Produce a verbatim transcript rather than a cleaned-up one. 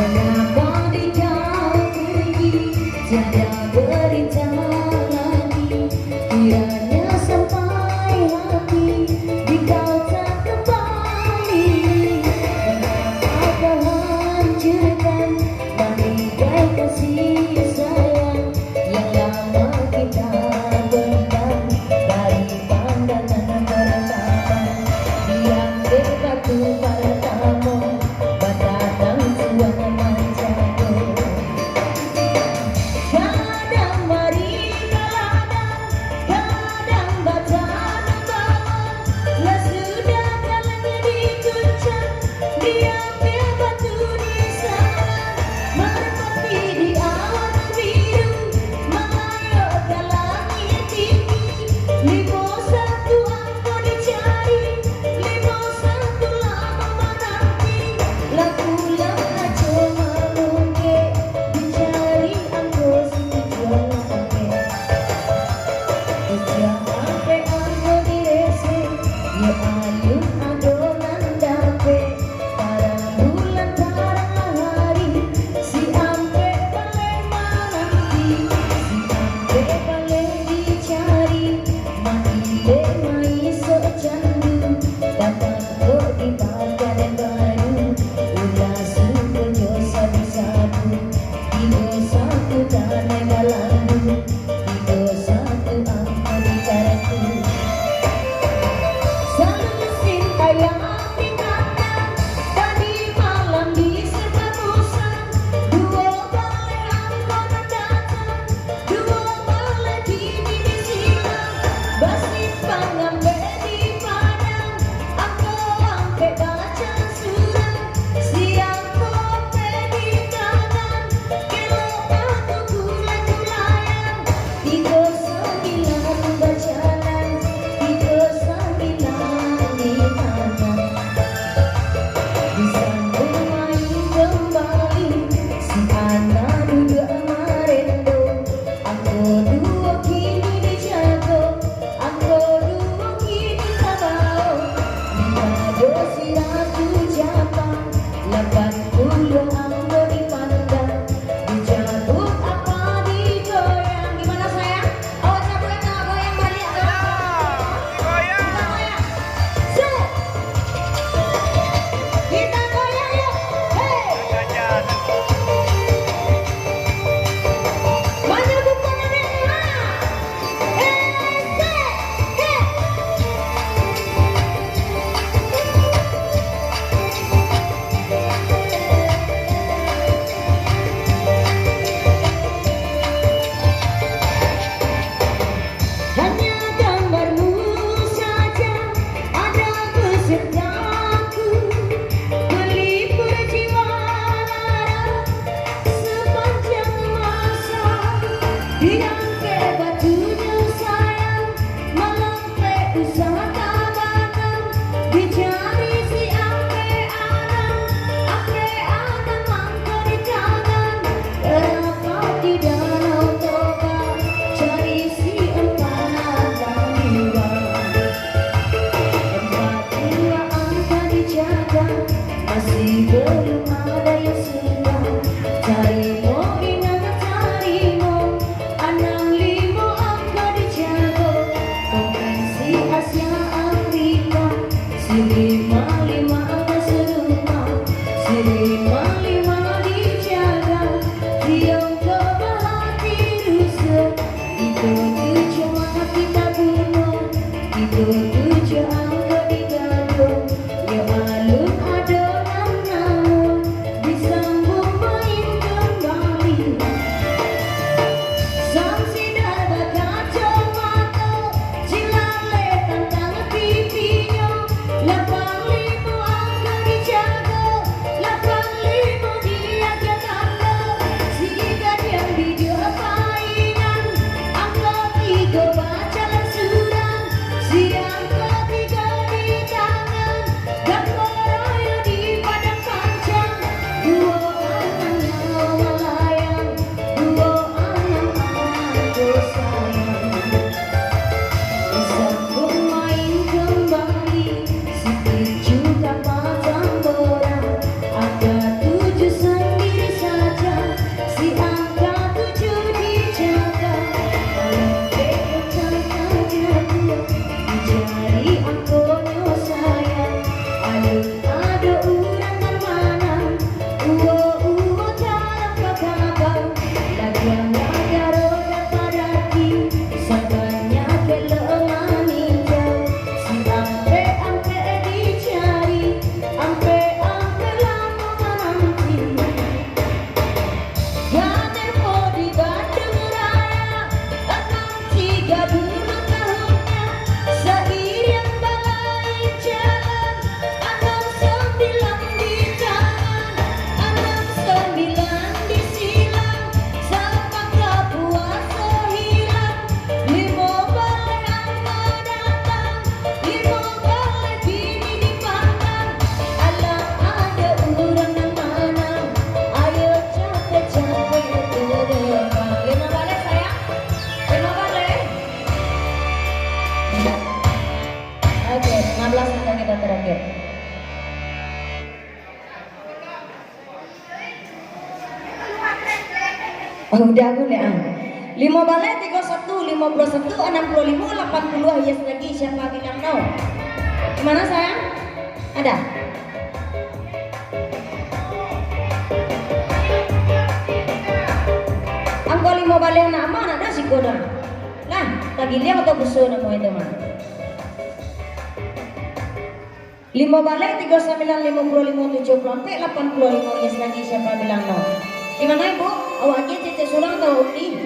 Mengapa dikau pergi, tiada berita lagi? Kiranya sampai hati dikau tak kembali. Mengapa kau hancurkan menghigai kasih sayang yang lama kita bentang? Dari pandangan pertama, diambil batu pertama, batatang tuan manjago. Gadang mari ka ladang, gadang batanam bawang, lah sudah galeh dikuncang, diambil batu di sana, merpati di awan biru, malayok ka langik tinggi. Limo satu angko dicari, limo satu lamo mananti, lah pulang ajo manungkek, dicari angko si Ujang Ampek. Ujang Ampek angko direse, yo alun ado nan dapek. Tarang bulan, tarang hari, si Ampek baleh mananti, si Ampek baleh dicari, mailek maisok candu, datang kok di Pakanbaru, ulah suko jo sabu-sabu, tigo satu tanah galandu, tigo satu angko di karatu. Salusin ayam di kandang, tadi malam di Simpang Musang, duo baleh angko nan datang, duo baleh kini di silang, basimpang Ampek di Padang, angko Ampek baca surang, si angko Ampek di tangan, kelok batu kulai-kulaian, tigo sambilan bajalan, tigo sambilan di tangan. Disambung main kembali, si anak duduak marendo, angko duo kini dijago, angko duo kini tabao. Di pado si Ratu Japang, lapan puluah angko dipandang, dijago apa digoyang. Gimana, sayang? Awak cabut atau goyang baliak tu? Goyang. Kita goyang. Set. Kita goyang, yuk. Hei. Mana bukan adik? Ha. Hei, set. Hei. Hanya gambarmu saja ada besertaku, melipur jiwa lara sepanjang masa. Di Ampek batunya sayang, malam Ampek usah tabanam, dicari si Ampek Anam, Ampek Anam angko di tangan, rapati Danau Toba, cari si Ampek Anam dua. Ampek dua angko dijaga, masih belum ada yang sudah, tarimo inang tarimo, Anam Oh, udah aku lihat. Limo baleh tigo satu, limo puluah satu, anam puluah limo, lapan puluah, yes lagi. Siapa bilang no? Di mana, sayang? Ada? Angko limo baleh anak ama, anak dah siko dah. Lah, tagiliang atau buso namo itu mah. Limo baleh tigo sambilan, limo puluah limo, tujuah puluah ampek, lapan puluah limo, yes lagi. Siapa bilang no? Di mana, Ibu? Awak agiah cecek surang atau Uti?